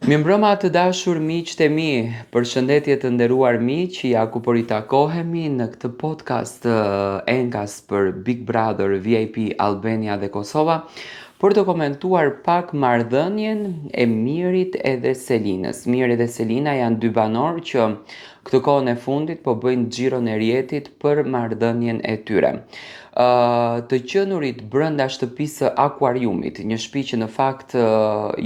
Mirëmbrëma të dashur miqtë e mi, përshëndetje të nderuar miq, ja ku po ritakohemi në këtë podcast enkas për Big Brother VIP Albania dhe Kosova, për të komentuar pak marrëdhënien e Mirit edhe Selinës. Miri dhe Selina janë dy banorë që këtë kohën e fundit po bëjnë xhiron e rrjetit për marrëdhënien e tyre. Të qenurit brenda shtëpisë së akuariumit, një shtëpi që në fakt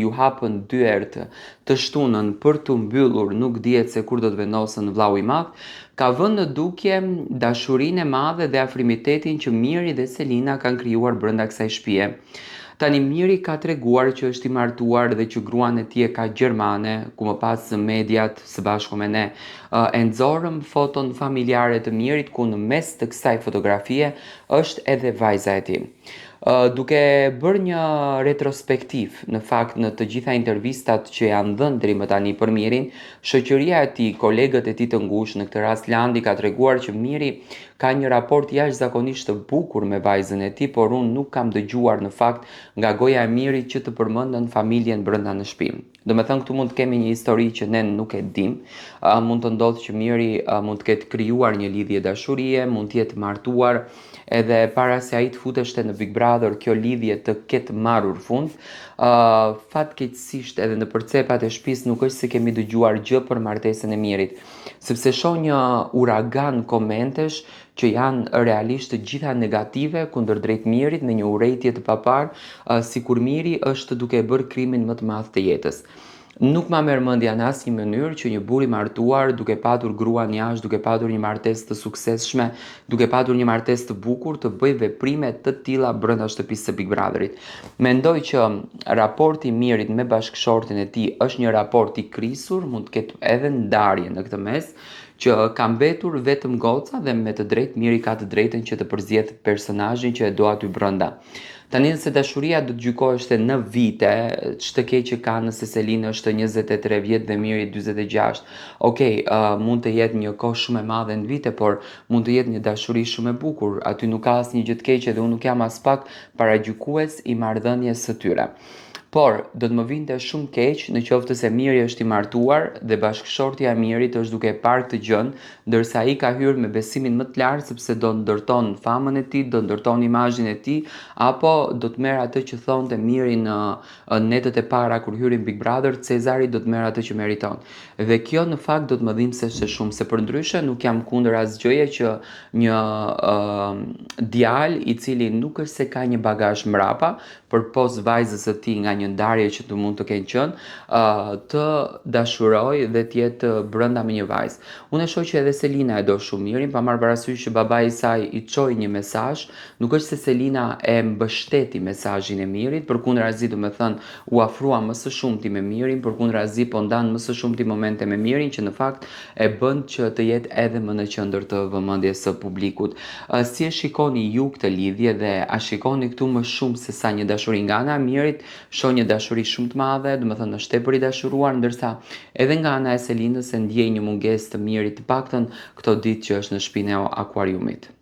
iu hapën dyert të shtunën për t'u mbyllur, nuk dihet se kur do të vendosën vllau i madh, ka vënë në dukje dashurinë e madhe dhe afrimitetin që Miri dhe Selina kanë krijuar brenda kësaj shtëpie. Tani Miri ka treguar që është i martuar dhe që gruan e tij e ka gjermane, ku më pas mediat së bashku me ne e nxorëm foton familjare të Mirit ku në mes të kësaj fotografie është edhe vajza e tij. Duke bërë një retrospektiv, në fakt në të gjitha intervistat që janë dhënë deri më tani për Mirin, shoqëria e tij, kolegët e tij të ngushtë, në këtë rast Landi ka treguar që Miri ka një raport jashtëzakonisht të bukur me vajzën e tij, por unë nuk kam dëgjuar në fakt nga goja e Mirit që të përmendën familjen brenda në shtëpi. Domethënë këtu mund të kemi një histori që ne nuk e dimë. Uh, mund të ndodhë që Miri uh, mund të ketë krijuar një lidhje dashurie, mund të jetë martuar edhe para se ai të futeshte në Big Brother, kjo lidhje të ketë marrur fund. Uh, fatkeqësisht edhe në përcepat e shtëpisë nuk është se kemi dëgjuar gjë për martesën e Mirit, sepse shoh një uragan komentesh që janë realisht të gjitha negative kundërdrejt Mirit me një urrejtje të paparë, sikur Miri është duke e bërë krimin më të madh të jetës. Nuk ma merr mendja në asnjë mënyrë që një burrë i martuar, duke patur gruan jashtë, duke patur një martesë të suksesshme, duke patur një martesë të bukur, të bëjë veprime të tilla brenda shtëpisë së Big Brotherit. Mendoj që raporti i Mirit me bashkëshortin e tij është një raport i krisur, mund të ketë edhe ndarje në këtë mes, që ka mbetur vetëm goca dhe me të drejtë Miri ka të drejtën që të përzgjedhë personazhin që e do aty brenda. Tani nëse dashuria do të gjykoheshte në vite, ç'të keqe ka nëse Selina është 23 vjet dhe Miri 46. Okej, uh, mund të jetë një kohë shumë e madhe në vite, por mund të jetë një dashuri shumë e bukur. Aty nuk ka asnjë gjë të keqe dhe unë nuk jam aspak paragjykues i marrëdhënies së tyre. Por, do të më vinte shumë keq në qoftë se Miri është i martuar dhe bashkëshortja e Mirit është duke e parë këtë gjënë, ndërsa ai ka hyrë me besimin më të lartë sepse do ndërton famën e tij, do ndërton imazhin e tij, apo do të merr atë që thonte Miri në netët e para kur hyri në Big Brother, Cezari do të merr atë që meriton. Dhe kjo në fakt do të më dhimbseshte shumë, se përndryshe nuk jam kundër asgjëje që një uh, djalë i cili nuk është se ka një bagazh mbrapa, përpos vajzës së tij nga një ndarje që të mund të kenë qenë, uh, të dashurojë dhe të jetë brenda me një vajzë. Unë e shoh që edhe Selina e do shumë Mirin, pa marrë parasysh që babai i saj i çoi një mesazh, nuk është se Selina e mbështeti mesazhin e Mirit, përkundrazi domethënë u afrua më së shumti me Mirin, përkundrazi po ndan më së shumti momente me Mirin që në fakt e bën që të jetë edhe më në qendër të vëmendjes së publikut. Si e shikoni ju këtë lidhje dhe a shikoni këtu më shumë se sa një dashuri nga ana e Mirit, shoh një dashuri shumë të madhe, domethënë është tepër i dashuruar, ndërsa edhe nga ana e Selinës e ndjej një mungesë të Mirit të paktën këto ditë që është në shpinë e akuariumit.